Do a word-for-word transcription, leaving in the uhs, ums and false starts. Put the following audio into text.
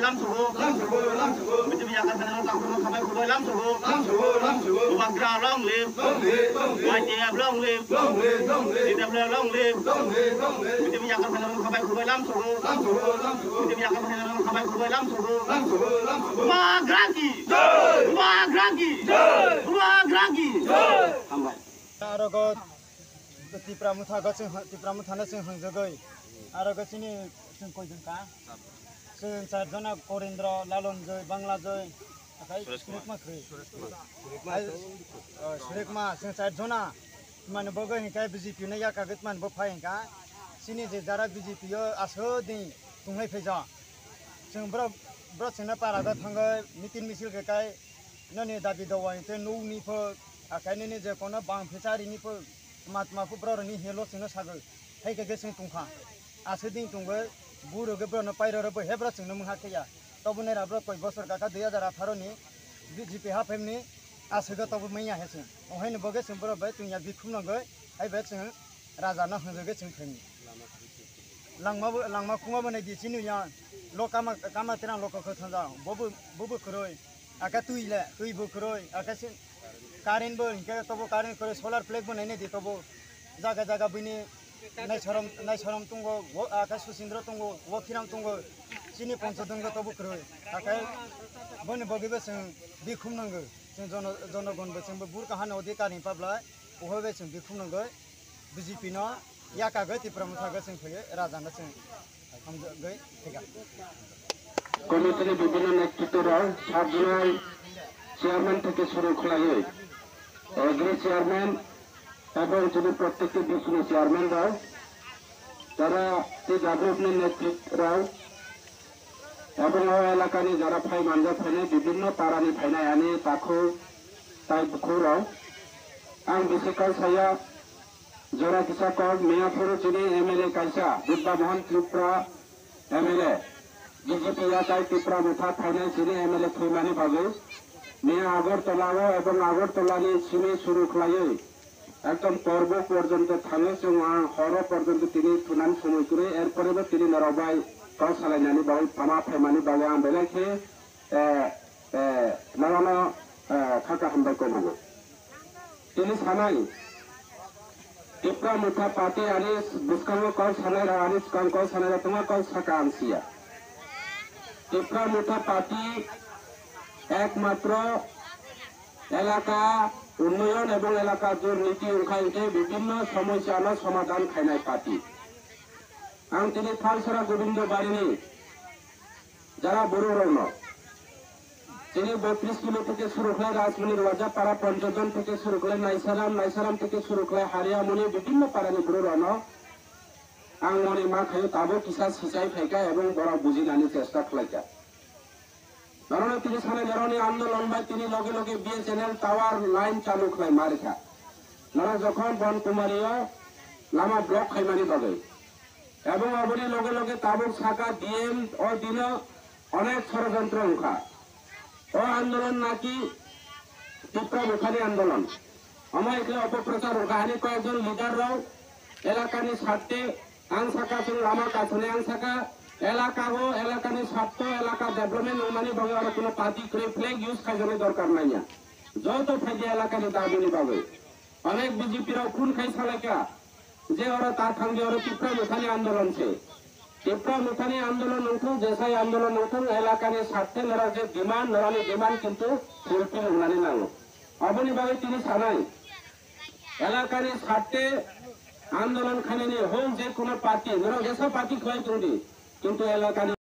Lam sugo, lam sugo, lam sugo. B J P yakar khana lam sugo, khabai khubai lam sugo, lam sugo, lam sugo. Bubagra long live, long live, long live. Y T F long live, long live, long live. T W F long live, long live, long live. B J P yakar khana lam khabai khubai lam sugo, lam sugo, lam sugo. B J P yakar khana lam khabai khubai lam sugo, lam sugo, lam sugo. Bubagra ki jai, Bubagra ki jai, Bubagra ki jai. Hambai. Aro go Tipra Motha go chwng, Tipra Motha no chwng hwngjagwi. Aro go chini chwng koijon ka? Chwng char jona, Korendra, Lalonjoi, Banglajoi, akai Suresh Kumar. Suresh Kumar khri. Suresh Kumar. Ai, oh, Suresh Kumar, chwng char jona. Mane bo go hinkai B J P no yakagwi mane bo phai hinka. Chini je jara B J P o aswk din tunglai phaijak. Chwng bro, bro chwngno para go thangwi meeting misil khe kai. Noni dabi dawa hingke nukni pho, akai nini je kono bang phichari ni pho, matma pho borok ni helo chwngno sagwi, hai khe khe chwng tongkha. Aswk ding tongwi, buro khe borokno pairo rwbo he borok chwngno mungha khe ya. Tobo nera borok koi bosor kakha dui hajar atharo ni B J P haphaimni aswk tobo manya he chwng. Ohaini bo khe chwng borok bai tungya bikhum nangwi, hai bai chwng raja no hwnjagwi chwng phaimni. Langma bo, langma khungma bo nai di chini ya. Lo kama, kama terang lo kokho thanja. Bobo, bobo kwrwi. Aka twi le, twi bo kwrwi. Aka sin current bo, hingke tobo current kwrwi, solar plate bo nai nai di tobo. Jaga jaga bini nai sorom, nai sorom tongo, wo, aka Susindro tongo, wo Khiram tongo. Chini poncho donggo tobo kwrwi. Aka boni bogi bo chwng bikhum nango. Chwng jono, jonogon bo chwng bo bur kahani odhikar ni pabla. Uhoi bo chwng bikhum nango. B J P no yakagwi Tipra Motha gwi chwng phaiwi raja no chwng hamjagwi thika. Committee ni bibhinno netritwrok, sub zonal chairman theke suru khlaiwi, agri chairman, ebong chini prottekti bisuni chairman rok, tara tei W F ni netritwrok, ebong o elakani jara phai manjak phainai bibhinno parani phainai ani takhuk tai bukhukrok. Ang bisi kok saya, jora kisa kok, miyaphuru chini M L A kaisa, Buddha Mohan Tripura M L A, B J P yatai Tipra Motha phainai chini M L A thwimani bagwi. Miya Agartala o ebong Agartala ni simi suru khlaiwi, ekdom korbo porjonto thangwi chwng ang horo porjonto tini thunan somoi kwrwi, erpore bo tini norok bai kok salainani bagwi tama phaimani bagwi ang belai khe, eh, eh, norokno, eh, kha kaham bai kobogo. Tini sanai, Tipra Motha Party ani bwskango kok sanai rok, ani swkang kok sanai rok tongma kok saka ang siya. Tipra Motha Party ekmatro elaka unnoyon ebong elaka durniti wngkha hingke bibhinno somosyano somadhan khainai party. Ang tini Thalsora Gobindo Barini jara borok rokno chini botris kilo theke suru khlai Rajmoni Rwajapara Ponchojon theke suru khlai Naisaram, Naisaram theke suru khlai Hariamoni bibhinno parani borok rokno ang moni ma khaio tabuk kisa sichai phaikha ebong borok bujinani chesta khlaikha. Norokno tini sanai norokni andolon bai tini loge loge B S N L tower line chalu khlai ma rikha. Norok jokhon Bon Kumari o lama block khaimani bagwi. Ebong aboni loge loge tabuk saka D M o dino onek sorojontro wngkha. O andolon naki Tipra Mothani andolon. Omo ekle opoprochar wngkha, ani koyekjon leader rok elakani sarte ang saka chwng lama kasuni, ang saka elaka o elakani sarto elaka development wngmani bagwi oro kuno party kwrwi flag use khaijani dorkar nangya. Joto phaidi elakani dabini bagwi. Onek B J P rok phone khai salaikha je oro ta thangdi oro Tipra Mothani andolon se. Tipra Mothani andolon wngthung, jesai andolon wngthung, elakani sarte norok je demand, norokni demand kintu fulfill wngnani nango. Aboni bagwi tini sanai, elakani sarte andolon khainani hwn je kuno party, norok jesa party khlai tongdi, kintu elakani